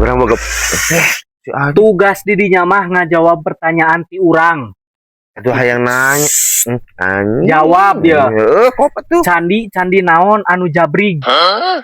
Urang boga si anjing. Tugas didinya mah ngajawab pertanyaan ti urang. Aduh, hayang nanya. Anjing. Jawab ya. Heeh, kok tuh? Candi candi naon anu jabrig?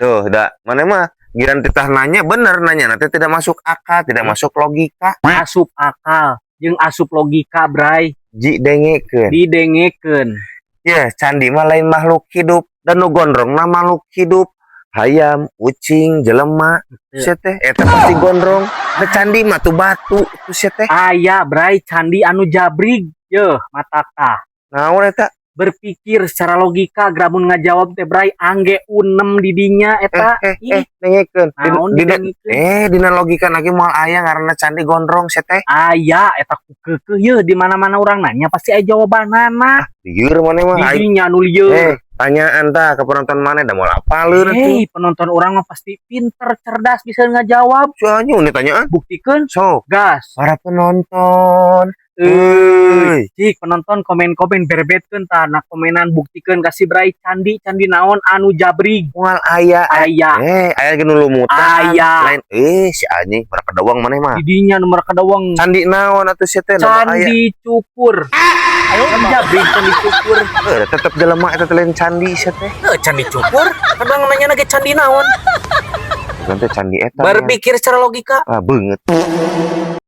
Tuh, da mana mah giran titah nanya bener, nanya nanti tidak masuk akal, tidak masuk logika. Asup akal jeung asup logika, Bray. Ji, dengekeun. Didengekeun. Ya, candi mah lain makhluk hidup dan nu gondrong mah makhluk hidup. Hayam, ucing, jelema, sia teh eta pasti gondrong. Da candi mah tuh batu tuh sia teh. Aya, Bray, candi anu jabrig. Yeuh, mataka. Naon eta? Berpikir secara logika gramun ngajawab teh, Bray, angge unem didinya eta. Eh, Ih, eh, dengekeun. Naon didengekeun? Eh, dina logika lagi moal aya ngaranna candi gondrong sia teh. Aya eta ku keukeuh yeuh, di mana-mana urang nanya pasti aya jawabanana. Lieur maneh mah aing. Didinya anu lieur. Eh, tanyaan tah ke penonton mana da moal apaleun atuh. Hei, penonton urang mah pasti pinter, cerdas, bisa ngajawab. Soalnya ini tanyaan. Buktikeun. Sok, Gas. Para penonton. Euy, cik penonton komen-komen berebetkeun tah na komenan, buktikeun ka si Bray, candi candi naon anu jabrig. Moal aya. Aya. Eh, aya ge nu lumutan. Aya. Lain eh si anjing mereka dawang maneh mah. Didinya nomor kadawang. Candi naon atuh sia teh da moal aya. Candi cukur. Ayo kan jabrig candi cukur. Eh, tetep jelema eta teh, lain candi sia teh. Eh, candi cukur kadang nanya ge candi naon. Bukan teh candi eta. Berpikir secara logika. Ah, beungeut.